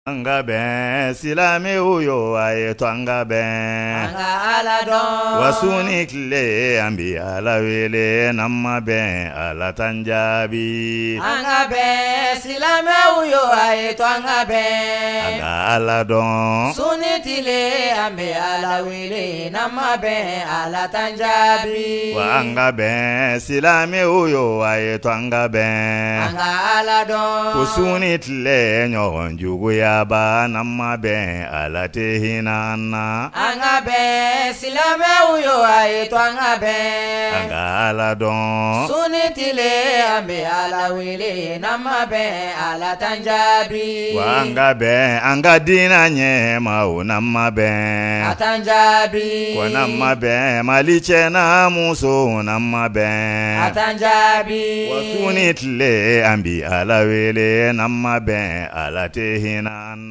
An ka bɛn silamɛw yo a ye to an ka bɛn an ka Ala dɔn wa su ni tile an bi Ala wele n'an ma bɛn Ala t'an jaabi an ka bɛn silamɛw yo a ye to an ka bɛn an ka Ala dɔn su ni tile an bɛ Ala wele n'an ma bɛn Ala t'an jaabi wa an ka bɛn silamɛw yo a ye to an ka bɛn an ka Ala dɔn ko su ni tile ɲɔgɔn juguya n'an ma bɛn Ala tɛ hinɛ an na an ka bɛn silamɛw yo a ye to an ka bɛn an ka Ala dɔn su ni tile an bɛ Ala wele n'an ma bɛn Ala t'an jaabi wa an ka bɛn an ka diinɛ ɲɛmaw n'an ma bɛn a t'an jaabi wa n'an ma bɛn Mali cɛ n'a muso n'an ma bɛn a t'an jaabi wa su ni tile an bi Ala wele n'an ma bɛn Ala tɛ hinɛ an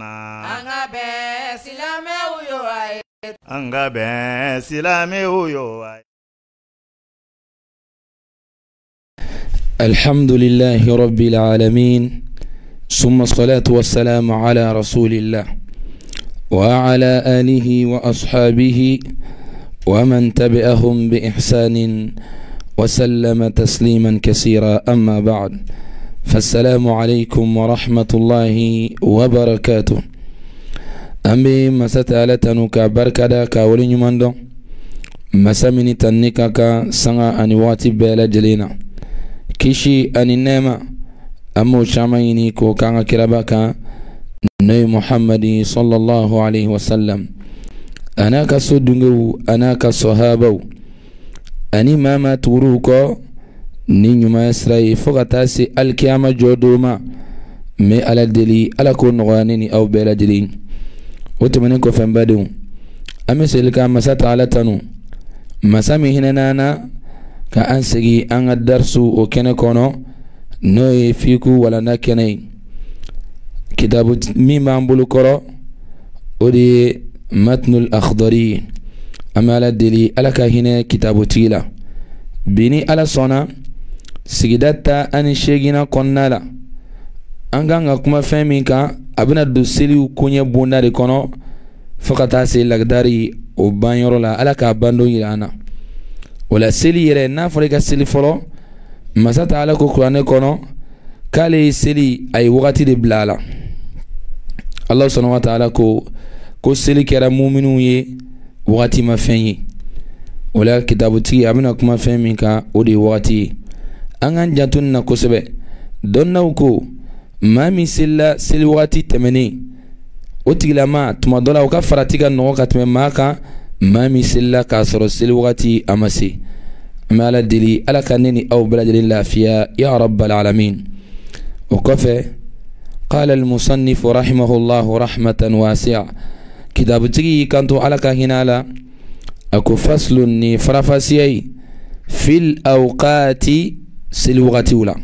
ka bɛn silamɛw yo a ye an ka bɛn silamɛw yo a ye. الحمد لله رب العالمين ثم الصلاة والسلام على رسول الله وعلى آله وأصحابه ومن تبعهم بإحسان وسلم تسليما كثيرا أما بعد فالسلام عليكم ورحمة الله وبركاته. An bɛ masa Ala tanu ka barika da ka wale ɲuman dɔn masa min tanni ka kan sanga ani waati bɛɛ lajɛlen na, kisi ani nɛɛma an b'o caman ɲini k'o k'an ka kiraba kan n'o ye Muhamadi sallallahu alaihi wa sallam, a n'a ka so dungew a n'a ka sɔhabaw ani maa maa tugur'u kɔ ni ɲuman sira ye fo ka taa se alikiyama jɔ don ma. N bɛ Ala deli Ala k'o nɔgɔya ne ni aw bɛɛ lajɛlen. O tɛmɛnen kɔfɛ n badenw, an bɛ seli ka masa Ala tanu, masa min hinɛna an na ka an segin an ka darisu o kɛnɛ kɔnɔ n'o ye fiku walanda kɛnɛ ye. Kitabu min b'an bolo kɔrɔ o de ye Matnul Akhdari ye. An bɛ Ala deli Ala ka hinɛ kitabutigi la. Bi ni Ala sɔnna, sigida 18 kɔnɔna la, an kan ka kuma fɛn min kan a bɛna don seliw koɲɛ bonda de kɔnɔ fo ka taa se lagidari o banyɔrɔ la. Ala k'a bandon yira an na. O la seli yɛrɛ, n'a fɔra i ka seli fɔlɔ, masa Ala ko kuranɛ kɔnɔ k'ale ye seli a ye wagati de bila a la. Ala subhanahu wa ta'ala ko seli kɛra muminw ye wagati ma fɛn ye. O la kitabutigi a bɛna kuma fɛn min kan o de ye wagati ye. An k'an janto nin na kosɛbɛ. Dɔnnaw ko maa min selila seli wagati tɛmɛnen, o tigilama tuma dɔ la o ka farati ka nɔgɔ ka tɛmɛ maa kan maa min selila k'a sɔrɔ seli wagati a ma se. An bɛ Ala deli Ala ka ne ni aw bɛɛ lajɛlen lafiya ya rabbal alamin. O kɔfɛ, qala al-musannif rahimahullahu rahmatan wasi'a, kitabutigi y'i kanto Ala ka hinɛ a la, a ko faslun ni farafasiya ye fil awqati seli wagatiw la.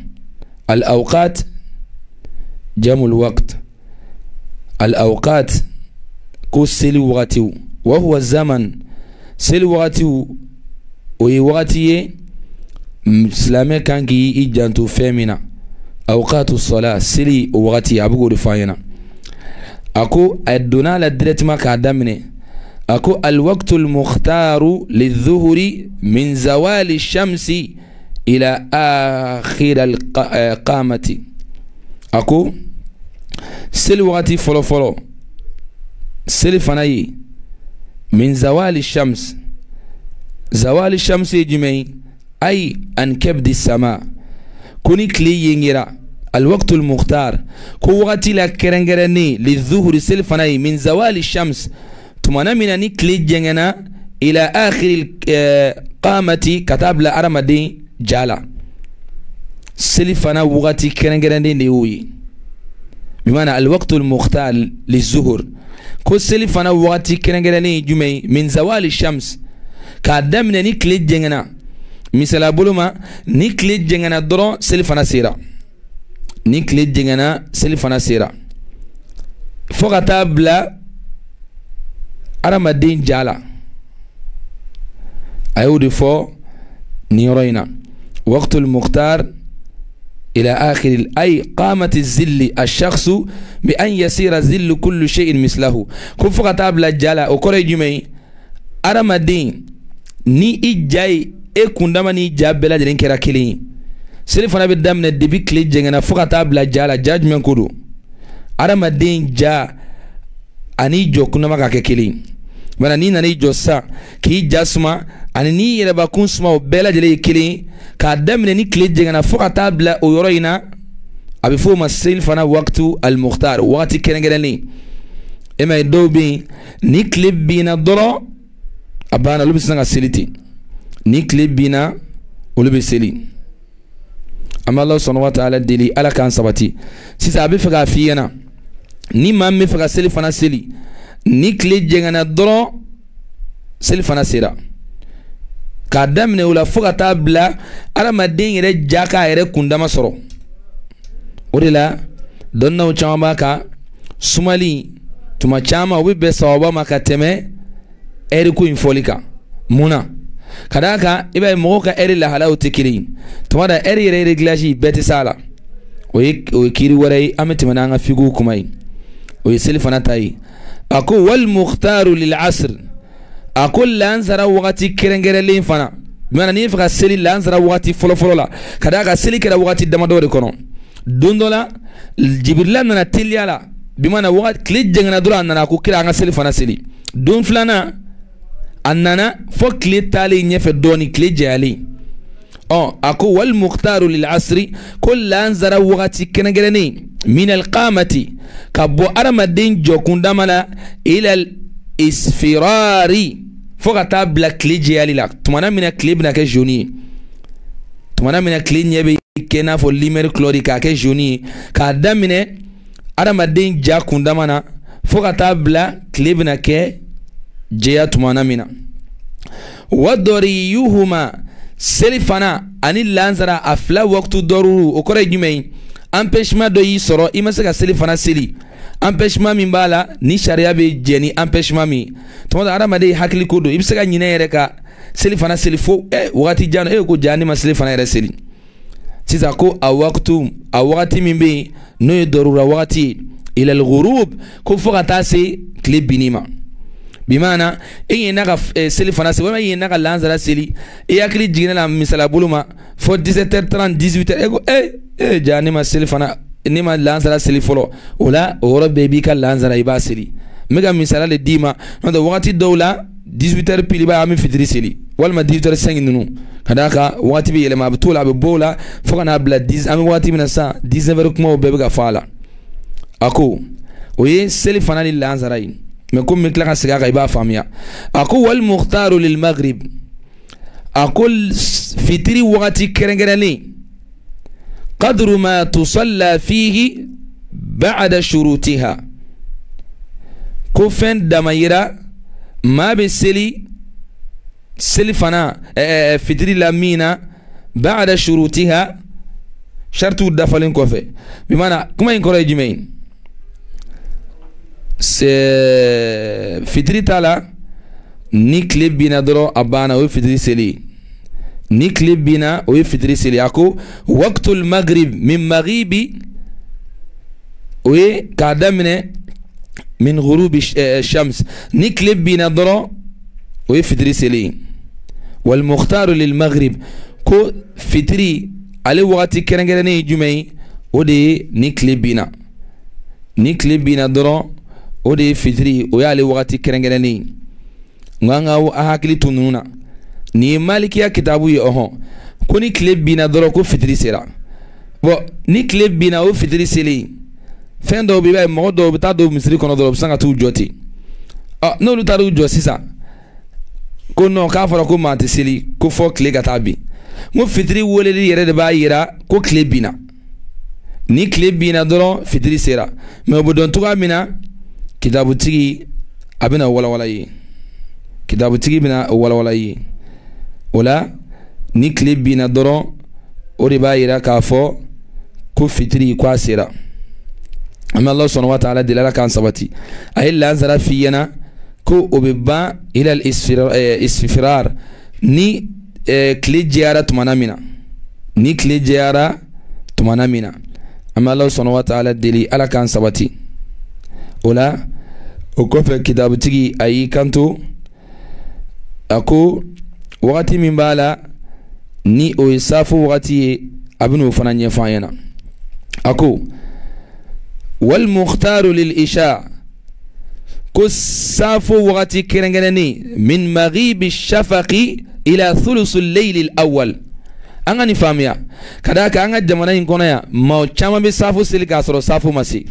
Al awqat jamul waqt, al awqat ko seli wagatiw, wa huwa zaman, seli wagatiw o ye wagati ye silamɛ kan k'i janto fɛn min na. Awqatu sala, seli o wagati a bɛ k'o de fɔ an ɲɛna. A ko a donna a la directement k'a daminɛ, a ko alwaqtu almukhtaru lidhuhri min zawali shamsi ila akhir alqamati. A ko seli wagati fɔlɔfɔlɔ, seli fana ye min zawali shams. Zawali shams ye jumɛn ye? Ay an kabdi sama, ko ni tile yengera. Alwaqtu almukhtar, ko wagati la kɛrɛnkɛrɛnnen lizuhuri, seli fana ye min zawali shams, tumana min na ni tile jɛngɛnna, ila akhiri qamati, ka taa bila adamaden ja la. Seli fana wagati kɛrɛnkɛrɛnnen de y'o ye. Bimana alwaqtu almukhtar lizuhur, ko seli fana wagati kɛrɛnkɛrɛnnen ye jumɛn ye? Min zawali shams, k'a daminɛ ni tile jɛngɛnna. Misala bolo ma, ni tile jɛngɛnna dɔrɔn seli fana sera. Ni tile jɛngɛnna seli fana sera fo ka taa bila adamaden ja la. A y'o de fɔ nin yɔrɔ in na. Waqtul mukhtar إلى آخر أي قامت الزل الشخص بأن يسير زل كل شيء مثله كفر تابلا جالا وكره جمعي أرمدين ni i ja ye e kundama ni ja bɛɛ lajɛlen kɛra kelen ye seli fana bɛ daminɛ depi tile jɛngɛnna fo ka taa bila ja la ja jumɛn ko don adamaden ja ani jɔ kundama ka kɛ kelen ye bana n'i nana i jɔ sisan k'i ja suma ani n'i yɛrɛbakun suma o bɛɛ lajɛlen ye kelen ye k'a daminɛ ni tile jɛngɛnna fo ka taa bila o yɔrɔ in na a bɛ f'o ma seli fana waqtu al-mukhtar wagati kɛrɛnkɛrɛnnen e m'a ye dɔw bɛ yen ni tile binna dɔrɔn a banna olu bɛ sin ka seli ten ni tile binna olu bɛ seli an bɛ Ala subhanahu wa ta'ala deli Ala k'an sabati sisan a bɛ fɛ k'a f'i ɲɛna ni maa min bɛ fɛ ka seli fana seli ni tile jɛngɛnna dɔrɔn seli fana sera k'a daminɛ o la fo ka taa bila adamaden yɛrɛ ja k'a yɛrɛ kundama sɔrɔ o de la dɔnnaw caman b'a kan sumali tuma caman o bɛ bɛn sawaba ma ka tɛmɛ ɛri ko in fɔli kan mun na ka d'a kan i b'a ye mɔgɔw ka ɛri lahalaw tɛ kelen ye tuma dɔ ɛri yɛrɛ réglage bɛɛ tɛ s'a la o ye kiiri wɛrɛ ye an bɛ tɛmɛ n'an ka figiw kuma ye o ye seli fana ta ye a ko wal mukhtaru lil asr a ko lansara wagati kɛrɛnkɛrɛnlen fana maana n'i fɛ ka seli lansara wagati fɔlɔfɔlɔ la ka d'a kan seli kɛra wagati damadɔ de kɔnɔ don dɔ la Jibirila nana teliya la bi maana wagati tile jɛngɛnna dɔrɔn a nana a ko kira an ka seli fana seli don filanan a nana fo tile taalen ɲɛfɛ dɔɔni tile jɛyalen ɔ a ko wal mukhtaru lil asri ko lansara wagati kɛrɛnkɛrɛnnen min al qamati ka bɔ adamaden jɔkundama la ila al isfirari fo ka taa bila tile jɛyali la tumana min na tile bɛna kɛ jaune ye tumana min na tile ɲɛ bɛ kɛ n'a fɔ lumière chlorure k'a kɛ jaune ye k'a daminɛ adamaden ja kundama na fo ka taa bila tile bɛna kɛ jɛya tumana min na wa dɔriyuhuma seli fana ani lansara a fila waqtu dɔruru o kɔrɔ ye jumɛn ye empêchement dɔ y'i sɔrɔ i ma se ka seli fana seli empêchement min b'a la ni sariya bɛ jɛ ni empêchement min ye tuma dɔ adamaden hakili ko don i bɛ se ka ɲinɛ yɛrɛ ka seli fana seli fo wagati jan e ko ja ne ma seli fana yɛrɛ seli sisan ko a waqtu a wagati min bɛ yen n'o ye dɔrura wagati ye ila al-ghurub ko fo ka taa se tile binni ma bi maana e ɲinɛna ka seli fana seli walima e ɲinɛna ka lansara seli e hakili jiginna la misala bolo ma fo 17h30 18h e ko ja ne ma seli fana ne ma lansara seli fɔlɔ o la o yɔrɔ bɛɛ b'i ka lansara i b'a seli n bɛ ka misala de d'i ma n'o tɛ wagati dɔw la 18h pile i b'a ye an bɛ fitiri seli walima 18h05 ninnu ka d'a kan wagati bɛ yɛlɛma a bɛ t'o la a bɛ bɔ o la fo ka n'a bila 10 an bɛ wagati min na sisan 19h kumaw bɛɛ bɛ ka fɔ a la a ko o ye seli fana ni lansara ye mais komi n bɛ tila ka segin a kan i b'a faamuya a ko wal mukhtaru lil maghrib a ko fitiri wagati kɛrɛnkɛrɛnnen qadru ma tusalla fihi ba'da shurutiha ko fɛn dama yira maa bɛ seli seli fana fitiri la min na ba'da shurutiha shartiw dafalen kɔfɛ bi maana kuma in kɔrɔ ye jumɛn ye fitiri t'a la ni tile binna dɔrɔn a banna o ye fitiri seli ye ni tile binna o ye fitiri seli a ko waqtul maghrib min maghribi o ye k'a daminɛ min ghurubi shams ni tile binna dɔrɔn o ye fitiri seli ye wal mukhtaru lil maghrib ko fitiri ale wagati kɛrɛnkɛrɛnnen ye jumɛn ye o de ye ni tile binna ni tile binna dɔrɔn o de ye fitiri o y'ale wagati kɛrɛnkɛrɛnnen ye nka an ka hakili to ninnu na nin ye malikiya kitabu ye ɔhɔn ko ni tile binna dɔrɔn ko fitiri sera bɔn ni tile binna o fitiri selen fɛn dɔw bɛ i b'a ye mɔgɔ dɔw bɛ taa don misiri kɔnɔ dɔrɔn u bɛ sin ka t'u jɔ ten ɔ n'olu taara u jɔ sisan ko non k'a fɔra ko maa tɛ seli ko fɔ tile ka taa bin n ko fitiri weleli yɛrɛ de b'a yira ko tile binna ni tile binna dɔrɔn fitiri sera mɛ o bɛ dɔn cogoya min na kitabutigi a bɛna walawala ye kitabutigi bɛna walawala ye o la ni tile binna dɔrɔn o de b'a yira k'a fɔ ko fitiri k'a sera an bɛ Ala subhanahu wa ta'ala deli Ala k'an sabati a ye lansara f'i ɲɛna ko o bɛ ban ila isfirar ni tile jɛyara tumana min na ni tile jɛyara Tumana min na an bɛ Ala subhanahu wa ta'ala deli, Ala k'an sabati o la. O kɔfɛ, kitabutigi a y'i kanto, a ko wagati min b'a la ni o ye safo wagati ye, a bɛn'o fana ɲɛfɔ an ɲɛna. A ko wal mukhtaru lil isha, ko safo wagati kɛrɛnkɛrɛnnen, min maghibi shafaqi ila thulusu layli al-awwal. An ka nin faamuya, ka d'a kan an ka jamana in kɔnɔ yan, maa caman bɛ safo seli k'a sɔrɔ safo ma se.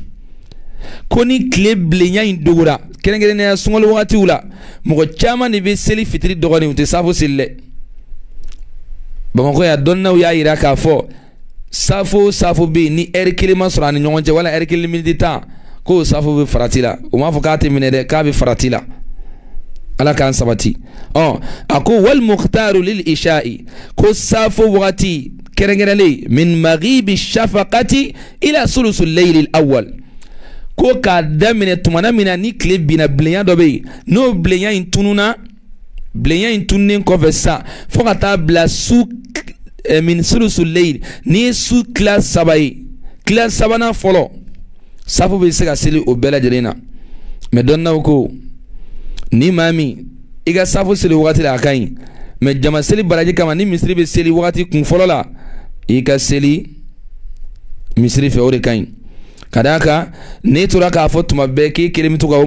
Ko ni tile bilenya in dogora, kɛrɛnkɛrɛnnenya sunkalo wagatiw la, mɔgɔ caman de bɛ seli fitiri dɔgɔnin, u tɛ safo seli dɛ. Bamakɔ yan, dɔnniyaw y'a yira k'a fɔ safo safo bɛ yen ni ɛri kelen ma sɔrɔ a ni ɲɔgɔn cɛ, wala ɛri kelen miniti 10, k'o safo bɛ farati la. U m'a fɔ k'a tɛ minɛ dɛ, k'a bɛ farati la. Ala k'an sabati. Ɔ, a ko wal mukhtaru lil isha'i, ko safo wagati kɛrɛnkɛrɛnlen, min maghibi shafaqati ila sulusu layli al-awwal, ko k'a daminɛ tumana min na ni tile binna, bilenya dɔ bɛ yen, n'o bilenya in tununa, bilenya in tununnen kɔfɛ sisan, fo ka taa bila su min sulusu layli, n'i ye su tila saba ye, tila sabanan fɔlɔ, safo bɛ se ka seli o bɛɛ lajɛlen na. Mɛ dɔnnaw ko ni maa min i ka safo seli wagati la, a ka ɲi, mɛ jama seli baraji kama, ni misiri bɛ seli wagati kun fɔlɔ la, i ka seli misiri fɛ, o de ka ɲi. Ka d'a kan n'e tora k'a fɔ tuma bɛɛ k'e kelen bɛ to ka o